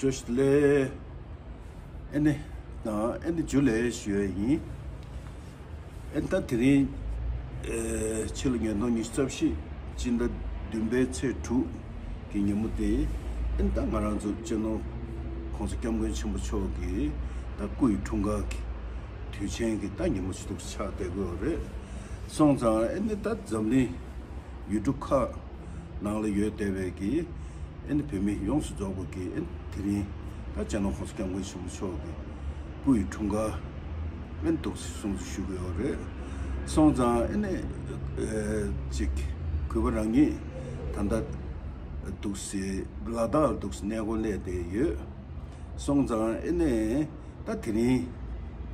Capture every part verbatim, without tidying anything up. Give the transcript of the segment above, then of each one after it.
བཀྲ་ཤིས་བདེ་ལེགས། ཨེ་ནི། དང་ཨེ་ནི་ཇུ་ལེ་ཞུ་ཡ་ཡིན། ཨེ་ནི་ད་དེ་རིང་། ཨེ། ཕྱི་ལོ་ཉིས་སྟོང་ཉི་ཤུ་རྩ་བཞི་སྤྱི་ཟླ་བདུན་པའི་ཚེས་དྲུག་གི་ཉིན་མོ་དེ། ཨེ་ནི་ད་ང་རང་ཚོ་སྤྱི་ནོར་༸གོང་ས་༸སྐྱབས་མགོན་ཆེན་པོ་མཆོག་གི་ད་སྐུ་ཡི་འཁྲུངས་སྐར་གྱི་དུས་ཆེན་གྱི་ད་ཉིན་མོ་ཞིག་ཏུ་ཆགས་བསྡད་ཀྱི་ཡོད་རེད། སོང་ཙང་ཨེ་ནི་ད་འཛམ་གླིང་ཡུལ་གྲུ་ཁག་ནང་ལ་ཡོད་བསྡད་པའི་གི་ཨེ་ནི་བོད་མི་ཡོངས་སུ་རྫོགས་པ་གི་ཨེ་ནི་དེ་རིང་ད་སྤྱི་ནོར་༸གོང་ས་༸སྐྱབས་མགོན་ཆེན་པོ་མཆོག་གི་སྐུ་ཡི་འཁྲུངས་སྐར་ཨེ་ནི་འདུག་སེ་སྲུང་བརྩི་ཞུ་གི་ཡོད་རེད། སོང་ཙང་ཨེ་ནི་ཨེ་ཅིག་གུས་པ་རང་ཉིད་ད་ལྟ་འདུག་སེ་ལ་དྭགས་ལ་འདུག་སེ་གནས་སྐོར་སླེབས་བསྡད་ཡོད། སོང་ཙང་ཨེ་ནི། ད་དེ་རིང་།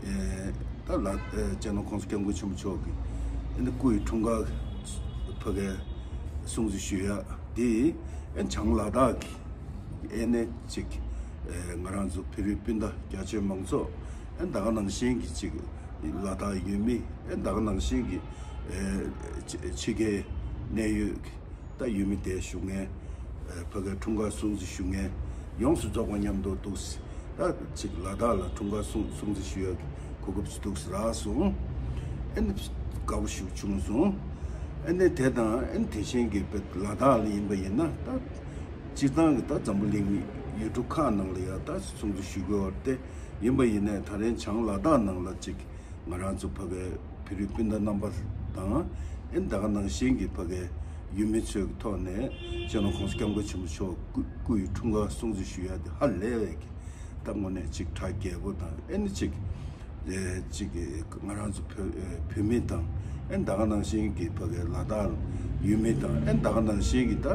ཨེ། ད་ལ། ཨེ། སྤྱི་ནོར་༸གོང་ས་༸སྐྱབས་མགོན་ཆེན་པོ་མཆོག་གི་ཨེ་ནི་སྐུ་ཡི་འཁྲུངས་སྐར་ཕ་གིར་སྲུང་བརྩི་ཞུ་ཡ་འདི་ཨེ་བྱང་ལ་དྭགས་ཀྱི་ཨེ་ནི་ཅིག་ཨེ། ང་རང་ཚོ་བོད་རིགས་སྤུན་ཟླ་རྒྱ་ཆེའི་མང་ཚོགས་ཨེ་ད་ག་ནང་བཞིན་གྱི་ཅིག་ལ་དྭགས་ཡུལ་མི་ཨེ་ད་ག་ནང་བཞིན་གྱི་ཨེ་ཕྱི་ཕྱི་རྒྱལ་གནད་ཡོད་ཀྱི། ད་ཡུལ་མི་དེ་བཞུགས་མཁན། ཨ། ཕ་གིར་འཁྲུངས་སྐར་སྲུང་བརྩི་ཞུ་མཁན་ཡོངས་སུ་རྫོགས་པ་མཉམ་དུ་འདུག་སེ། ད་ཅིག་ལ་དྭགས་ལ་འཁྲུངས་སྐར་སྲུང་སྲུང་བརྩི་ཞུ་ཡག་གི་གོ་སྐབས་ཅིག་འདུག་སེ་རག་སོང་། ཨ་ནི་དགའ་པོ་ཞིག་བྱུང་སོང་། ཨ་ནི་དེ་དང་ཨ་ནི་དེ་བཞིན་གྱི་ལ་དྭགས་ལ་ཡིན་པ་ཡིན་ན་ད་སྤྱིར་བཏང་གི་ད་འཛམ་བུ་གླིང་ཡུལ་གྲུ་ཁག་ནང་ལ་ཡང་ད་སྲུང་བརྩི་ཞུ་དགོས་པ་དེ་ཡིན་པ་ཡིན་ནའི་ད་རིང་བྱང་ལ་དྭགས་ནང་ལ་ཅིག་ང་རང་ཚོ་ཕ་གིའི་བོད་རིགས་སྤུན་ཟླ་རྣམ་པ་དང་། ཨེ་ད་ག་ནང་བཞིན་གྱི་ཕ་གིའི་ཡུལ་མི་ཚོའི་ཐོག་ནས་སྤྱི་ནོར་༸གོང་ས་༸སྐྱབས་མགོན་ཆེན་པོ་མཆོག་སྐུ་སྐུ་ཡི་འཁྲུངས་སྐར་སྲུང་བརྩི་ཞུ་ཡ་དེ་ཧ་ལས་པའི་གི་ད་དངོས་གནས་ཅིག་གྲ་རྒྱས་པོ་དང་། ཨེ་ནི་ཅིག་ཨེ་ཅིག་ང་རང་ཚོ་བོད་ཨེ་བོད་མི་དང་། ཨེ་ད་ག་ནང་བཞིན་གྱི་ཕ་གིའི་ལ་དྭགས་ཡུལ་མི་དང་། ཨེ་ད་ག་ནང་བཞིན་གྱི་ད་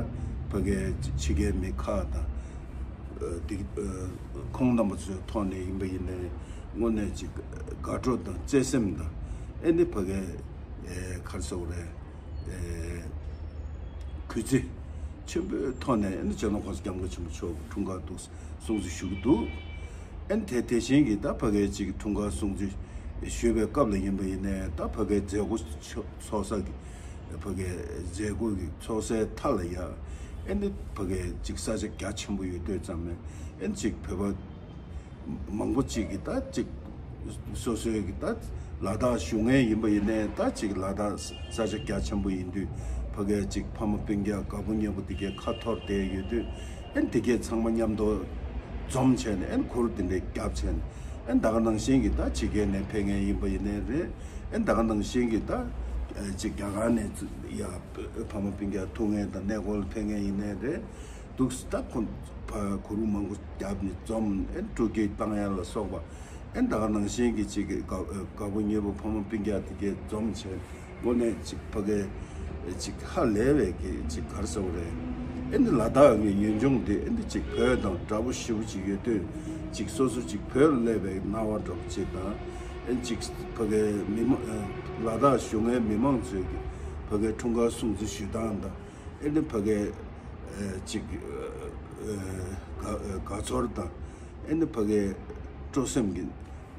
ཕ་གིའི་ཕྱི་རྒྱལ་མི་ཁག་དང་། ཨ། འདི། ཨ། ཁོང་རྣམ་པ་ཚོའི་ཐོག་ནས་ཡིན་པ་ཡིན་ནའི་དངོས་གནས་ཅིག་དགའ་སྤྲོ་དང་བརྩེ་སེམས་དང་། ཨེ་ནི་ཕ་གིའི། ཨེ། ག་རེ་ཟེར་དགོས་རེད། ཨེ། གུས་བརྩི་ཆེན་པོའི་ཐོག་ནས་ཨེ་ནི་སྤྱི་ནོར་༸གོང་ས་༸སྐྱབས་མགོན་ཆེན་པོ་མཆོག་གི་འཁྲུངས་སྐར་དུ་སྲུང་བརྩི་ཞུ་གི་འདུག་ཨེ་ནི་དེ་དེ་བཞིན་གྱི་ད་ཕ་གིའི་ཅིག་འཁྲུངས་སྐར་སྲུང་བརྩི་ཞུ་བའི་སྐབས་ལ་ཡིན་པ་ཡིན་ནའི་ད་ཕ་གིའི་མཛད་སྒོ་ཚོགས་ས་གི་ཕ་གིའི་མཛད་སྒོ་གི་ཚོགས་སའི་མཐའ་ལ་ཡ། ཨེ་ནི་ཕ་གིའི་ཅིག་ས་ཆ་རྒྱ་ཆེན་པོ་ཡོད་དུས་ཙམ་ནས། ཨེ་ནི་ཅིག་བོད་པ་མང་པོ་ཅིག་གིས་ད་ཅིག་སོ་སོའི་གི་ད་ལ་དྭགས་བཞུགས་མཁན་ཡིན་པ་ཡིན་ནའི། ད་ཅིག་ལ་དྭགས་ས་ཆ་རྒྱ་ཆེན་པོ་ཡིན་དུས་ཕ་གིའི་ཅིག་ཕ་མ་སྤུན་ཀྱག་དགའ་པོ་ཉེ་པོ་དེ་གའི་ཁ་འཐོར་བསྡད་ཡོད་དུས། ཨེ་ནི་དེ་གའི་ཚང་མ་མཉམ་དུ་འཛོམས་བྱས་ནས་ཨེ་ནི་གུར་དེ་འདྲའི་བརྒྱབ་བྱས་ནས། ཨེ་ནི་ད་ག་ནང་བཞིན་གྱི་ད་ཕྱི་རྒྱལ་ནས་ཕེབས་མཁན་ཡིན་པ་ཡིན་ནའི་རེད། ཨེ་ནི་ད་ག་ནང་བཞིན་གྱི་ད་ཅིག་རྒྱ་གར་ནས་ཡ་ཕ་མ་སྤུན་ཀྱག་ཐུག་མཁན་དང་གནས་སྐོར་ལ་ཕེབས་མཁན་ཡིན་ནའི་རེད། འདུག་སེ་ད་ཁོ་ཕ་གུ་རུ་མང་པོ་བརྒྱབ་ནས་འཛོམས། ཨེ་ནི་སྤྲོ་སྐྱིད་བཏང་ཡ་ལ་སོགས་པ། ཨེ་ནི་ད་ག་ནང་བཞིན་གྱི་ཅིག་གི་དགའ་དགའ་པོ་ཉེ་པོ་ཕ་མ་སྤུན་ཀྱག་དེ་གའི་འཛོམས་བྱས། དངོས་གནས་ཅིག་ཕ་གིའི་ཅིག་ཧ་ལས་པའི་གི་ཅིག་ག་རེ་ཟེར་དགོས་རེད། ཨེ་ནི་ལ་དྭགས་ཀྱི་ཡུལ་ལྗོངས་དེ་ཨེ་ནི་ཅིག་བོད་དང་འདྲ་པོ་ཞེ་པོ་ཅིག་ཡོད་དུས། ཅིག་སོ་སོ་ཅིག་བོད་ལ་སླེབས་པའི་སྣང་བ་འདྲ་པོ་ཅིག་དང་། ཨེ་ནི་ཅིག་ཕ་གིའི་མི་མང་ལ་དྭགས་བཞུགས་མཁན་མི་མང་ཚོས་ཀྱི་ཕ་གིའི་འཁྲུངས་སྐར་སྲུང་བརྩི་ཞུ་སྟངས་དང་། ཨེ་ནི་ཕ་གིའི་ཨེ་ཅིག་ཨེ་དགའ་ཨེ་དགའ་ཚོར་དང་། ཨེ་ནི་ཕ་གིའི་སྤྲོ་སེམས་ཀྱི་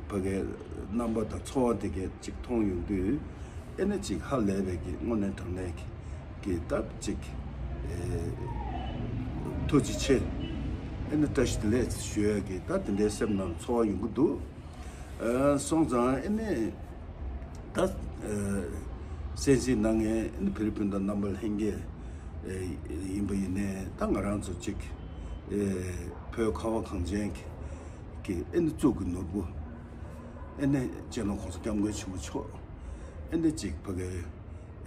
ཕ་གིའི་རྣམ་པ་དང་ཚོར་བ་དེ་གས་ཅིག་མཐོང་ཡོང་དུས། ཨེ་ནི་ཅིག་ཧ་ལས་པའི་གི་དངོས་གནས་དྲང་གནས་ཀྱི་གི་ད་ཅིག་ཨེ་ཐུགས་རྗེ་ཆེ། ཨེ་ནི་བཀྲ་ཤིས་བདེ་ལེགས་ཞུ་ཡ་གི་ད་དེ་འདྲའི་སེམས་ནང་ཚོར་བ་ཡོང་གི་འདུག་ཨ། སོང་ཙང་ཨེ་ནི་ད་ཨ་གསན་གཟིགས་གནང་མཁན་ཨེ་ནི་བོད་རིགས་སྤུན་ཟླ་རྣམ་པ་ལྷན་རྒྱས་ཨེ་ཡིན་པ་ཡིན་ནའི། ད་ང་རང་ཚོ་གཅིག་ཨེ་བོད་ཁ་བ་གངས་ཅན་གྱི་གི་ཨེ་ནི་གཙུག་གི་ནོར་བུ་ཨེ་ནི་སྤྱི་ནོར་༸གོང་ས་༸སྐྱབས་མགོན་ཆེན་པོ་མཆོག་ཨེ་ནི་གཅིག་ཕ་གིའི་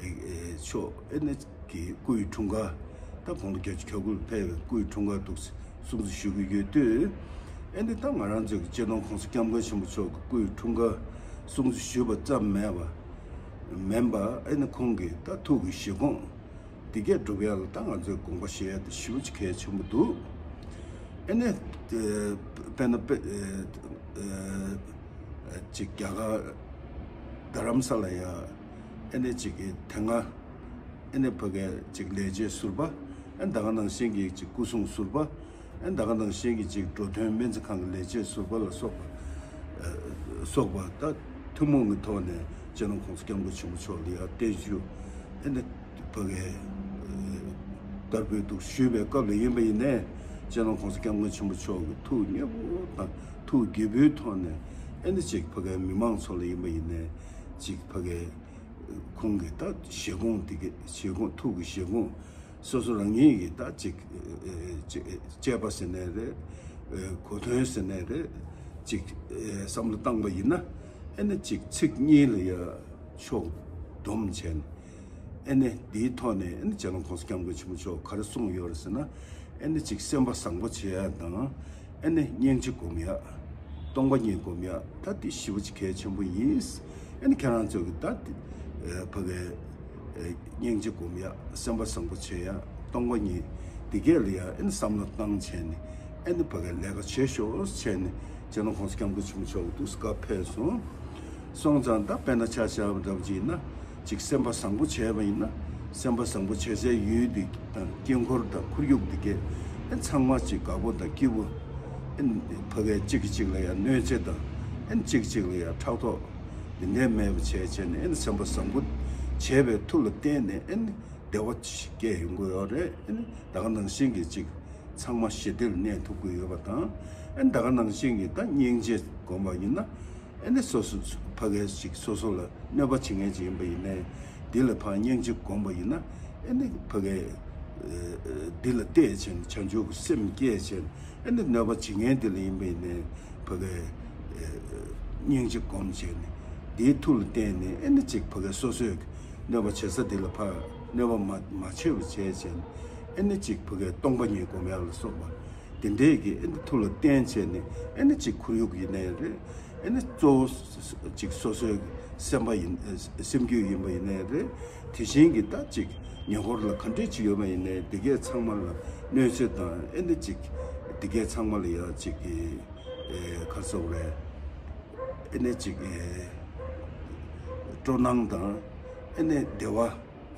ཨེ་ཨེ་མཆོག་ཨེ་ནི་གི་སྐུ་ཡི་འཁྲུངས་སྐར། ད་དགུང་ལོ་བརྒྱད་ཅུ་གྱ་དགུ་ལ་ཕེབས་པའི་སྐུ་ཡི་འཁྲུངས་སྐར་འདུག་སེ་སྲུང་བརྩི་ཞུ་གི་ཡོད་དུས། ཨེ་ནི་ད་ང་རང་ཚོའི་སྤྱི་ནོར་༸གོང་ས་༸སྐྱབས་མགོན་ཆེན་པོ་མཆོག་གི་སྐུ་ཡི་འཁྲུངས་སྐར་སྲུང་བརྩི་ཞུས་པ་ཙམ་མེད་པ་མིན་པ། ཨེ་ནི་ཁོང་གི་ད་ཐུགས་ཀྱི་བཞེད་དགོངས་དེ་གས་སྒྲུབ་ཡ་ལ་ད་ང་ཚོས་དགོངས་པ་བཞེས་ཡ་དེ་ཞེ་པོ་ཅིག་གལ་ཆེན་པོ་འདུག་ཨེ་ནི་དཔེར་ན་དཔེ་ཨེ་ཨེ་ཅིག་རྒྱ་གར་རྡ་རམ་ས་ལ་ཡ་ཨེ་ནི་ཅིག་གི་དེ་སྔ་ཨེ་ནི་ཕ་གིའི་ཅིག་ལས་བྱེད་ཟུར་པ། ཨེ་ད་ག་ནང་བཞིན་གྱི་ཅིག་སྐུ་སྲུང་ཟུར་པ། ཨེ་ད་ག་ནང་བཞིན་གྱི་ཅིག་འགྲོ་དོན་སྨན་རྩིས་ཁང་གི་ལས་བྱེད་ཟུར་པ་ལ་སོགས་པ། ཨེ་སོགས་པ་ད་ཐུན་མོང་གི་ཐོག་ནས་སྤྱི་ནོར་༸གོང་ས་༸སྐྱབས་མགོན་ཆེན་པོ་མཆོག་ལ་ཡ་བརྟན་བཞུགས་ཨེ་ནི་ཕ་གིའི་ཨེ་བསྟར་འབུལ་འདུག་ཞུས་པའི་སྐབས་ལ་ཡིན་པ་ཡིན་ནའི། སྤྱི་ནོར་༸གོང་ས་༸སྐྱབས་མགོན་ཆེན་པོ་མཆོག་གི་ཐུགས་མཉེས་པོ་དང་ཐུགས་དགྱེས་པོའི་ཐོག་ནས་ཨ་ནི་ཅིག་ཕ་གའི་མི་མང་ཚོ་ལ་ཡིན་པ་ཡིན་ནའི་ཅིག་ཕ་གའི་ཁོང་གི་ད་བཞེད་དགོངས་དེ་གའི་བཞེད་དགོངས་ཐུགས་ཀྱི་བཞེད་དགོངས། སོ་སོ་རང་ཉིད་ཀྱི་ད་ཅིག་ཅིག་དཔྱད་པ་ཟེར་ནའི་རེད། གོ་དོན་ཟེར་ནའི་རེད། ཅིག་བསམ་བློ་བཏང་པ་ཡིན་ན་ཨ་ནི་ཅིག་ཚིག་གཉིས་ལ་ཡ་ཕྱོགས་བསྡོམས་བྱས་ནས་ཨ་ནི་དེའི་ཐོག་ནས་ཨ་ནི་སྤྱི་ནོར་༸གོང་ས་༸སྐྱབས་མགོན་ཆེན་པོ་མཆོག་ག་རེ་གསུངས་ཡོད་རེད་ཟེར་ན། ཨ་ནི་ཅིག་སེམས་པ་བཟང་པོ་བྱེད་ཡ་དང་། ཨ་ནི་སྙིང་རྗེ་སྒོམ་ཡ། སྟོང་པ་ཉིད་སྒོམ་ཡ། ད་དེ་ཞེ་པོ་ཅིག་གལ་ཆེན་པོ་ཡིན། ཨ་ནི་ཁྱེད་རང་ཚོ་གི་ད་དེ་ཕ་གའི་སྙིང་རྗེ་སྒོམ་ཡ། སེམས་པ་བཟང་པོ་བྱེད་ཡ། སྟོང་པ་ཉིད་དེ་གས་ལ་ཡ་ཨ་ནི་བསམ་བློ་བཏང་བྱས་ནས་ཨ་ནི་ཕ་གའི་ལས་ཀ་བྱེད་ཤོག་བྱས་ནས་སྤྱི་ནོར་༸གོང་ས་༸སྐྱབས་མགོན་ཆེན་པོ་མཆོག་གི་ཏུས་སྐབས་ཕེབས་སོང་། སོང་ཙང་ད་དཔེར་ན་ཆ་བཞག་པ་འདྲ་པོ་ཅིག་ཡིན་ན། ཅིག་སེམས་པ་བཟང་པོ་བྱས་པ་ཡིན་ན། སེམས་པ་བཟང་པོ་བྱས་བྱས་ཡུལ་འདི་དང་དཀྱིལ་འཁོར་དང་ཁོར་ཡུག་འདི་གས་ཨེ་ཚང་མ་ཅིག་དགའ་པོ་དང་སྐྱིད་པོ། ཨེ་ཕ་གའི་གཅིག་གིས་གཅིག་ལ་ཡང་གནོད་འཚེ་དང་ཨེ་གཅིག་གཅིག་ལ་ཡང་ཕྲག་དོག་འདི་འདྲས་མེད་པ་བྱས་བྱས་ནས་ཨེ་སེམས་པ་བཟང་པོ་བྱས་པའི་མཐུ་ལ་བརྟེན་ནས་ཨེ་བདེ་བ་ཞིག་སྐྱེ་ཡོང་གི་ཡོད་རེད། ཨེ་ད་ག་ནང་བཞིན་གྱི་ཅིག་ཚང་མ་ཞི་བདེ་ལ་གནས་ཐུབ་ཀྱི་ཡོད་པ་དང་། ཨེ་ད་ག་ནང་བཞིན་གྱི་ད་སྙིང་རྗེ་སྒོམ་པ་ཡིན་ན། ཨེ་ནི་སོ་སོ་ཕ་གའི་ཞིག་སོ་སོ་ལ་གནོད་པ་བྱེད་མཁན་ཅིག་ཡིན་པ་ཡིན་ནའི་འདི་ལ་ཕར་སྙིང་རྗེ་སྒོམ་པ་ཡིན་ན། ཨེ་ནི་ཕ་གའི་འདི་ལ་བལྟས་བྱས་ནས་བྱང་ཆུབ་ཀྱི་སེམས་སྐྱེས་བྱས་ནས་ཨེ་ནི་གནོད་པ་བྱེད་མཁན་འདི་ལ་ཡིན་པ་ཡིན་ནའི་ཕ་གའི་སྙིང་རྗེ་སྒོམ་བྱས་ནས་འདིའི་མཐུ་ལ་བརྟེན་ནས་ཨེ་ནི་ཅིག་ཕ་གའི་སོ་སོས་གནོད་པ་བྱེད་ས་འདི་ལ་ཕར་གནོད་པ་མ་མ་བྱེད་པ་བྱས་བྱས་ནས་ཨེ་ནི་ཅིག་ཕ་གའི་སྟོང་པ་ཉིད་སྒོམ་ཡག་ལ་སོགས་པ། དེ་འདྲས་ཀྱི་ཨེ་ནི་མཐུ་ལ་བརྟེན་བྱས་ནས་ཨེ་ནི་གཅིག་ཁོར་ཡུག་ཡིན་ནའི་རེད། ཨེ་ནི་གཙོ་བོ་གཅིག་སོ་སོའི་སེམས་པ་ཡིན། སེམས་རྒྱུད་ཡིན་པ་ཡིན་ནའི་རེད། དེ་བཞིན་གྱི་ད་གཅིག་ཉེ་འཁོར་ལ་ག་འདྲས་ཅིག་ཡོད་པ་ཡིན་ནའི་དེ་གས་ཚང་མ་ལ་གནོད་འཚེ་དང་ཨེ་ནི་གཅིག་དེ་གས་ཚང་མ་ལ་ཡ་གཅིག་གི་ཨེ་ག་རེ་ཟེར་དགོས་རེད། ཨེ་ནི་གཅིག་ཨེ་སྤྲོ་སྣང་དང་ཨེ་ནི་བདེ་བ།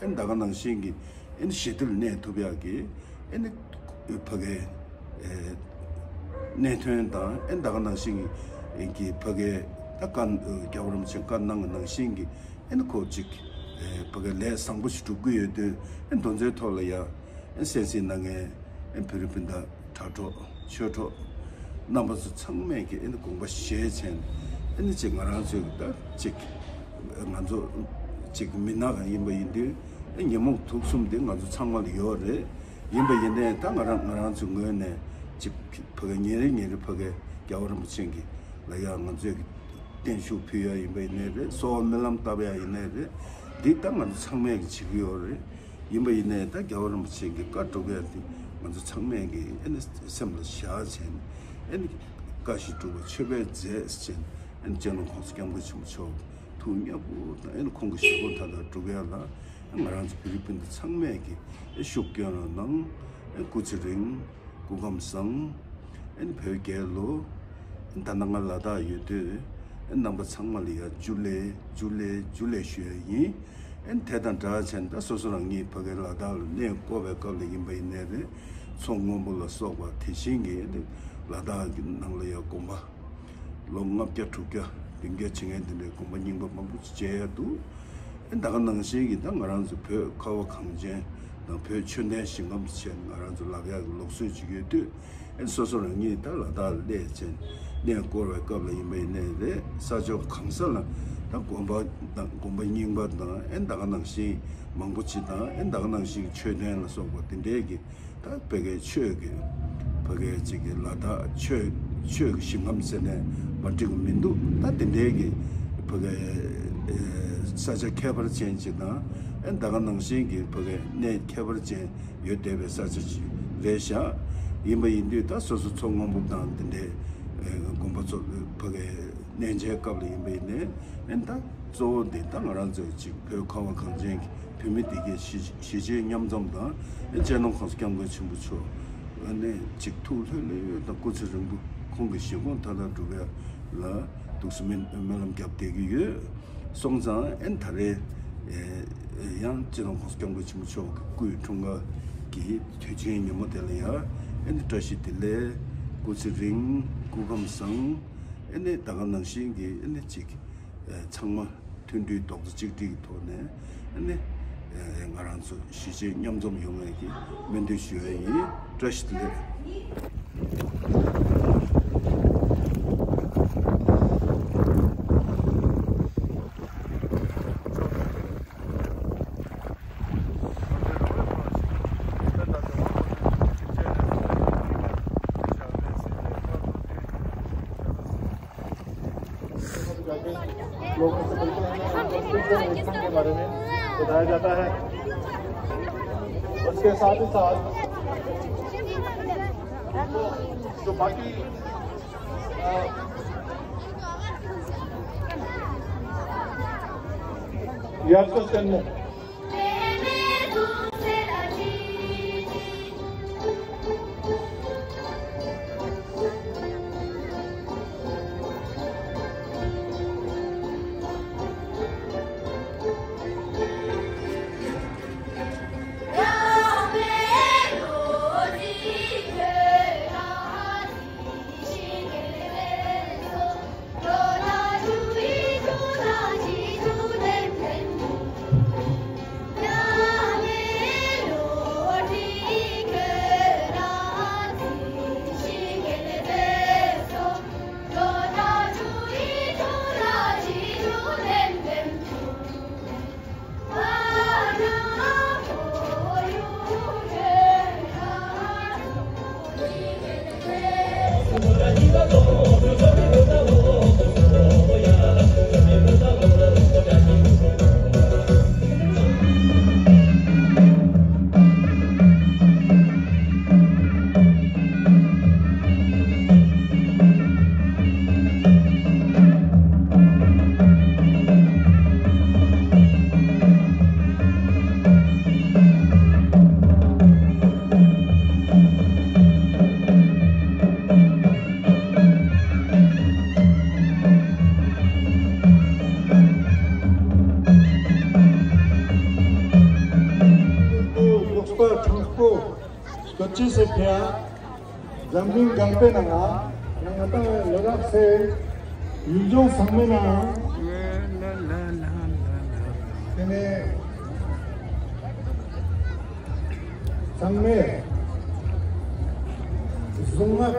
ཨེ་ད་ག་ནང་བཞིན་གྱི་ཨེ་ཞི་བདེ་ལ་གནས་ཐུབ་ཡག་གི་ཨེ་ཕ་གའི་ཨེ་གནད་དོན་དང་ཨེ་ད་ག་ནང་བཞིན་གྱི་ཕ་གའི་ད་བཀའ་རྒྱལ་བ་རིན་པོ་ཆེ་བཀའ་གནང་བ་ནང་བཞིན་གྱི་ཨེ་ཁོ་ཅིག་ཨེ་ཕ་གའི་ལས་བཟང་པོ་ཞིག་སྒྲུབ་ཀྱི་ཡོད་དུས་ཨེ་དོན་ཚན་ཐོག་ལ་ཡ་ཨེ་གསན་གཟིགས་གནང་མཁན་ཨེ་བོད་རིགས་སྤུན་ཟླ་དྲ་གྲོགས་ཆོས་གྲོགས་རྣམ་པ་ཚོ་ཚང་མས་ཀྱི་ཨེ་ནི་དགོངས་པ་བཞེས་བྱས་ནས་ཨེ་ནི་ཅིག་ང་རང་ཚོའི་ད་ཅིག་ང་ཚོ་ཅིག་མི་ནག་ཡིན་པ་ཡིན་དུས་ཨེ་ཉོན་མོངས་དུག་གསུམ་འདི་ང་ཚོ་ཚང་མ་ལ་ཡོད་རེད། ཡིན་པ་ཡིན་ནའི་ད་ང་རང་ང་རང་ཚོའི་ངོས་ནས་ཅིག་ཕ་གི་ཉིན་རེ་ཉིན་རེ་ཕ་གི་རྒྱལ་བ་རིན་པོ་ཆེ་གི་ལ་ཡ་ང་ཚོས་ཀྱི་བརྟན་བཞུགས་ཕུལ་ཡ་ཡིན་པ་ཡིན་ནའི་རེད། གསོལ་བ་སྨོན་ལམ་བཏབ་ཡ་ཡིན་ནའི་རེད། འདི་ད་ང་ཚོ་ཚང་མས་ཀྱི་བྱེད་ཀྱི་ཡོད་རེད། ཡིན་པ་ཡིན་ནའི་ད་རྒྱལ་བ་རིན་པོ་ཆེ་གི་བཀའ་སྒྲུབ་ཡ་འདི་ང་ཚོ་ཚང་མས་ཀྱི་ཨེ་ནི་སེམས་ལ་བཞག་བྱས་ནས་ཨེ་ནི་བཀའ་བཞིན་སྒྲུབ་པ་མཆོད་པའི་རྫས་བྱས་ནས་ཨེ་ནི་སྤྱི་ནོར་༸གོང་ས་༸སྐྱབས་མགོན་ཆེན་པོ་མཆོག་ཐུགས་མཉེས་པོ་དང་ཨེ་ནི་ཁོང་གི་བཞེད་དགོངས་མཐའ་དག་སྒྲུབ་ཡ་ལ་ང་རང་ཚོ་བོད་རིགས་སྤུན་ཟླ་ཚང་མས་ཀྱི་ཨེ་ཤུགས་སྐྱོན་རོགས་གནང་། ཨེ་སྐུ་ཚེ་རིང་། སྐུ་ཁམས་བཟང་། ཨེ་ནི་བོད་རྒྱལ་ལོ། ཨེ་ནི་ད་ནང་ང་ལ་དྭགས་ཡོད་དུས་ཨེ་ནི་རྣམ་པ་ཚང་མ་ལ་ཡ་ཇུ་ལེ་ཇུ་ལེ་ཇུ་ལེ་ཞུ་ཡ་ཡིན། ཨེ་ནི་དེ་དང་འདྲ་བྱས་ནས་ད་སོ་སོ་རང་ཉིད་ཕ་གི་ལ་དྭགས་ལ་གནས་སྐོར་བའི་སྐབས་ལ་ཡིན་པ་ཡིན་ནའི་རེད། མཚོ་སྔོན་པོ་ལ་སོགས་པ་དེ་བཞིན་གྱི་ཨེ་ནི་ལ་དྭགས་ཀྱི་ནང་ལ་ཡ་དགོན་པ། ལོ་ལྔ་བརྒྱ་དྲུག་བརྒྱ་བདུན་བརྒྱ་བྱེད་མཁན་དེ་འདྲའི་དགོན་པ་རྙིང་པ་མང་པོ་ཅིག་མཇལ་ཡ་འདུག་ཨེ་ད་ག་ནང་བཞིན་གྱི་ད་ང་རང་ཚོ་བོད་ཁ་བ་གངས་ཅན་དང་བོད་ཆོས་ལྡན་ཞིང་ཁམས་བྱས་ནས་ང་རང་ཚོ་ལབ་ཡ་གི་ལུགས་སྲོལ་ཅིག་ཡོད་དུས་ཨེ་སོ་སོ་རང་ཉིད་ད་ལ་དྭགས་སླེབས་བྱས་གནས་སྐོར་བའི་སྐབས་ལ་ཡིན་པ་ཡིན་ནའི་རེད། ས་ཕྱོགས་གང་ས་ལ་ད་དགོན་པ་དང་དགོན་པ་རྙིང་པ་དང་ཨེ་ད་ག་ནང་བཞིན་མང་པོ་ཅིག་དང་ཨེ་ད་ག་ནང་བཞིན་ཆོས་ལྡན་ལ་སོགས་པ་དེ་འདྲའི་གི་ད་ཕ་གིའི་ཆོས་ཀྱི་ཕ་གིའི་ཅིག་གི་ལ་དྭགས་ཆོས་ཆོས་ཀྱི་ཞིང་ཁམས་ཟེར་ནས་མ་འགྲིག་གི་མི་འདུག་ད་དེ་འདྲའི་གི་ཕ་གིའི་ས་ཆ་ཁྱད་པར་ཅན་ཅིག་དང་ཨེ་ད་ག་ནང་བཞིན་གྱི་ཕ་གིའི་གནས་ཁྱད་པར་ཅན་ཡོད་བསྡད་པའི་ས་ཆ་ཅིག་རེད་ཤག་ཡིན་པ་ཡིན་དུས་ད་སོ་སོ་མཚོ་སྔོན་པོ་དང་དེ་འདྲའི་དགོན་པ་ཚོ་ཕ་གིའི་གནས་མཇལ་སྐབས་ལ་ཡིན་པ་ཡིན་ནའི་ཨེ་ད་གཙོ་བོ་འདི་ད་ང་རང་ཚོ་ཅིག་བོད་ཁ་བ་གངས་ཅན་གྱི་བོད་མི་འདི་གའི་གཞིས་གཞིས་བྱེས་མཉམ་འཛོམས་དང་ཨེ་སྤྱི་ནོར་༸གོང་ས་༸སྐྱབས་མགོན་ཆེན་པོ་མཆོག་ཨ་ནི་ཅིག་ཐུགས་ལྷོད་ལྷོད་དང་སྐུ་ཚེ་རིང་པོ་ཁོང་གི་བཞེད་དགོངས་མཐའ་དག་སྒྲུབ་ཡ་ལ་ཐུགས་སུ་སྨོན་སྨོན་ལམ་བརྒྱབ་བསྡད་ཀྱི་ཡོད། སོང་ཙང་ཨེ་ད་རེས་ཨེ་ཡང་སྤྱི་ནོར་༸གོང་ས་༸སྐྱབས་མགོན་ཆེན་པོ་མཆོག་གི་སྐུའི་འཁྲུངས་སྐར་གྱི་དུས་ཆེན་ཉིན་མོ་དེ་ལ་ཡང་ཨེ་ནི་བཀྲ་ཤིས་བདེ་ལེགས། སྐུ་ཚེ་རིང་། སྐུ་ཁམས་བཟང་། ཨེ་ནི་ད་ག་ནང་བཞིན་གྱི་ཨེ་ནི་ཅིག་ཨེ་ཚང་མ་མཐུན་སྒྲིལ་རྡོག་རྩ་གཅིག་སྒྲིལ་གྱི་ཐོག་ནས་ཨེ་ནི་ ང་རང་ཚོ་གཞིས་བྱེས་མཉམ་འཛོམས་ཡོང་བའི་གི་སྨོན་འདུན་ཞུ་ཡ་ཡིན། བཀྲ་ཤིས་བདེ་ལེགས། लोगों से मिलते हैं, के बारे में बताया जाता है। उसके साथ ही साथ जो बाकी, अ, यार, क्वेश्चन है। ལུགས་པ་དྲང་པོ། སྐུ་མཁྱེན་ཟེར་ཕེ་ཨ། འཛམ་གླིང་གང་པའི་ནང་ང་ང་ཏང་ལ་དྭགས་སེ་ཡུལ་ལྗོངས་ཚང་མའི་ནང་དེ་ནས་ཚང་མས་གཟུངས་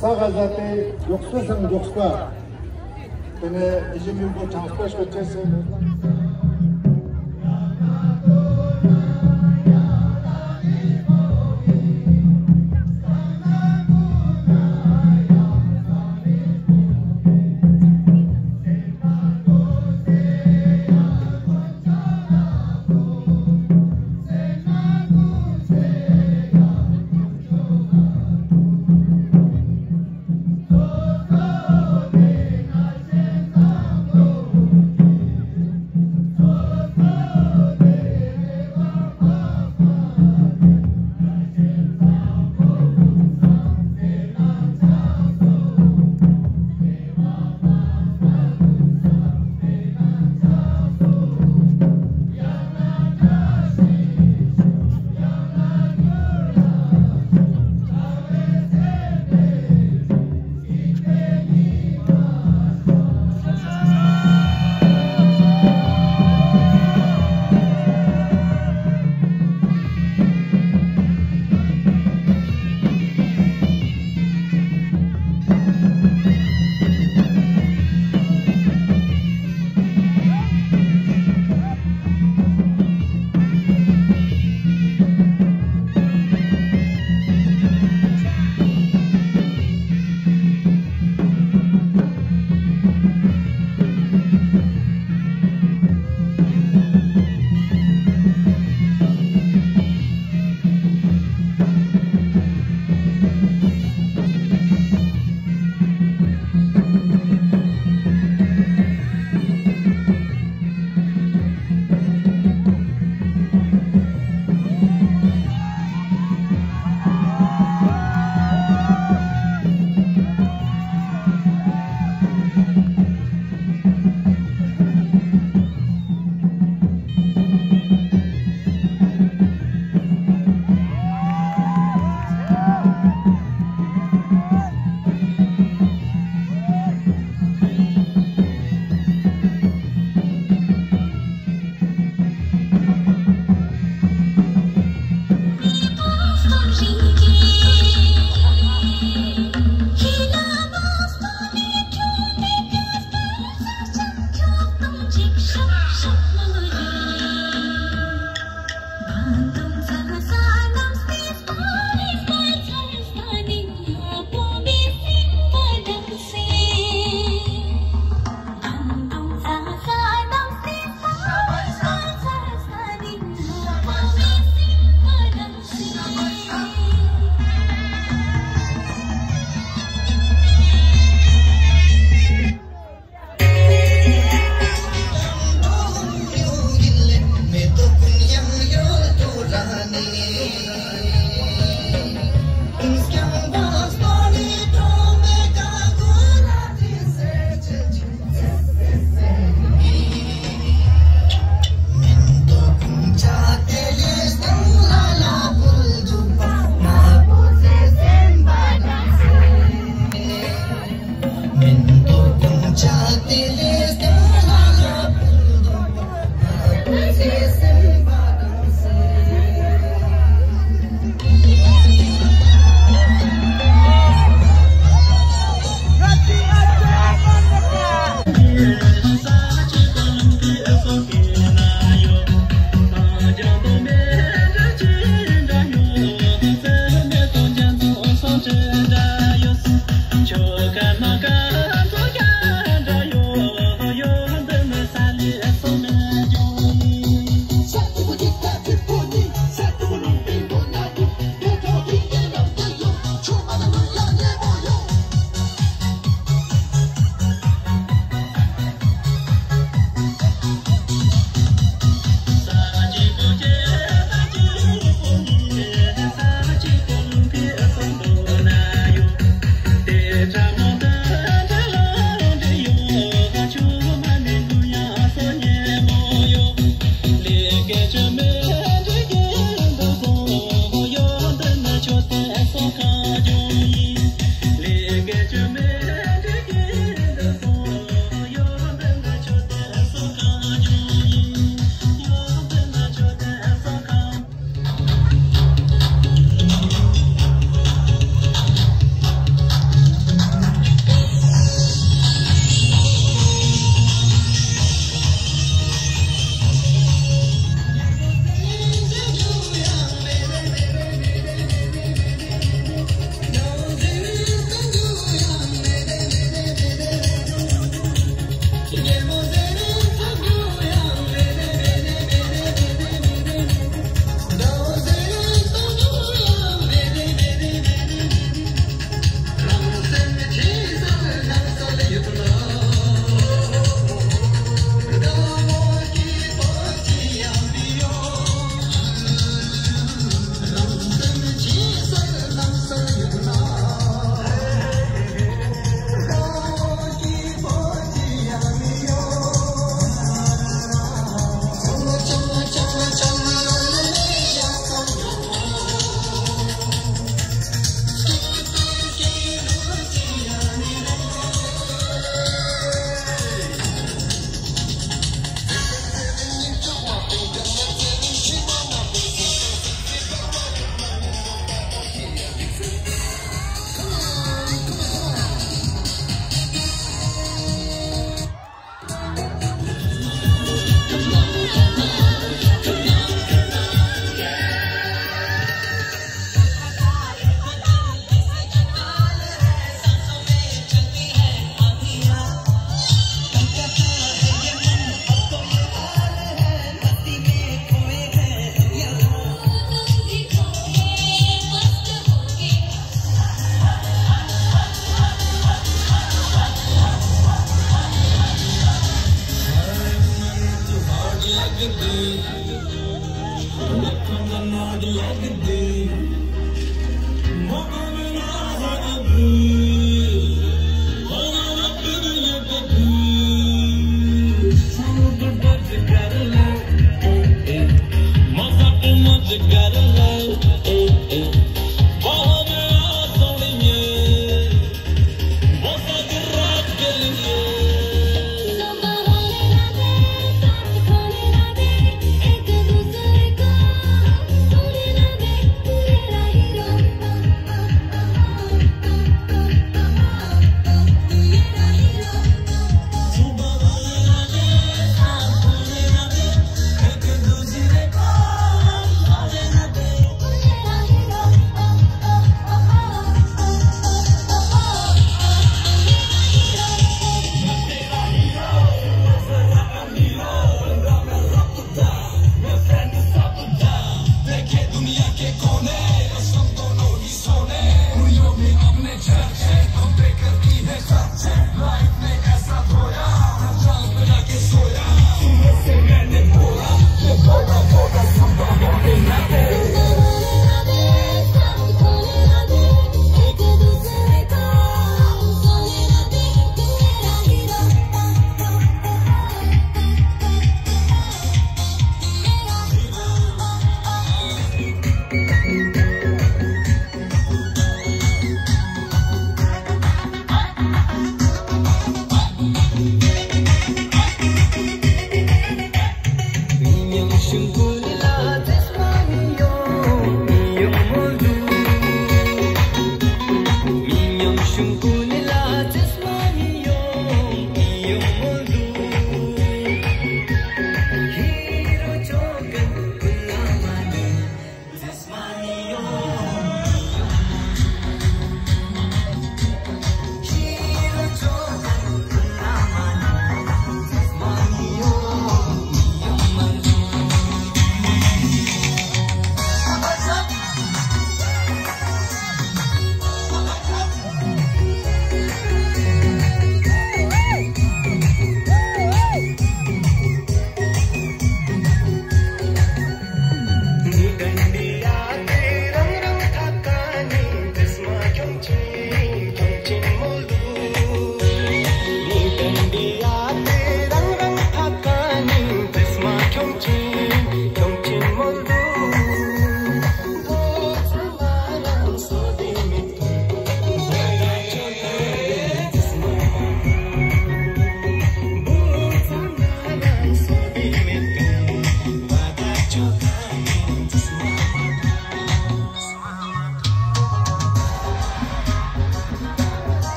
སྔགས་ས་ག་ཟ་སྟེ་མགྱོགས་པ་སང་མགྱོགས་པ། དེ་ནས་ཡིད་བཞིན་ནོར་བུ་དྲང་པོ་སྐུ་མཁྱེན་ཟེར།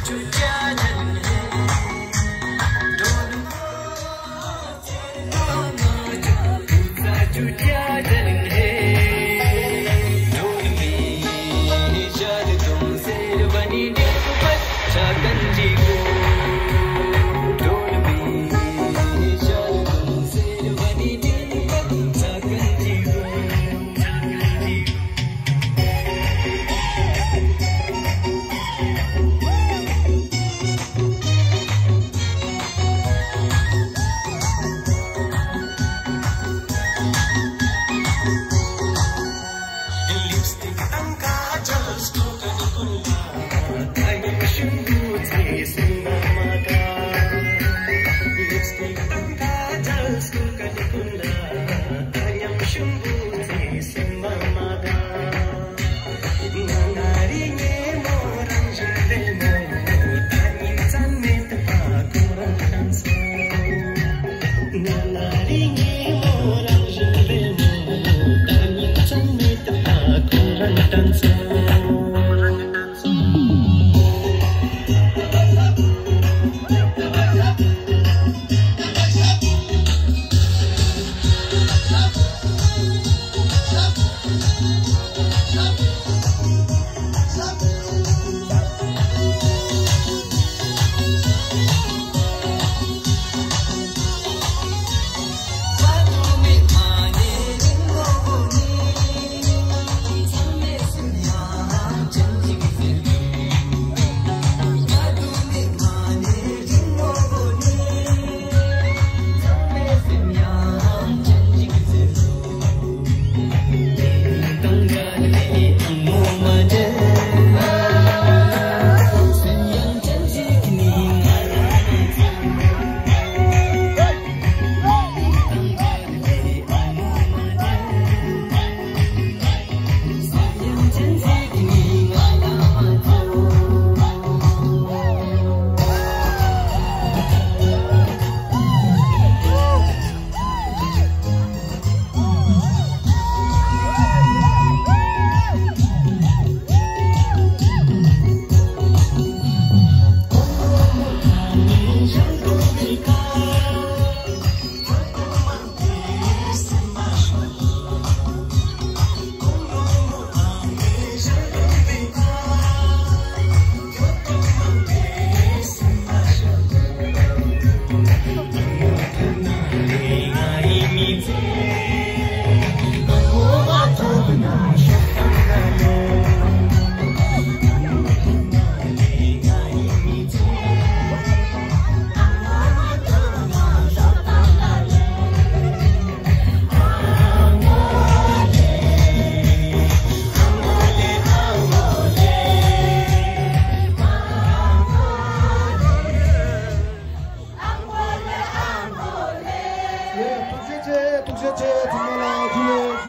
ཐུགས་རྗེ་ཆེ། ཐུགས་རྗེ་ཆེ། ཚང་མ་ལ།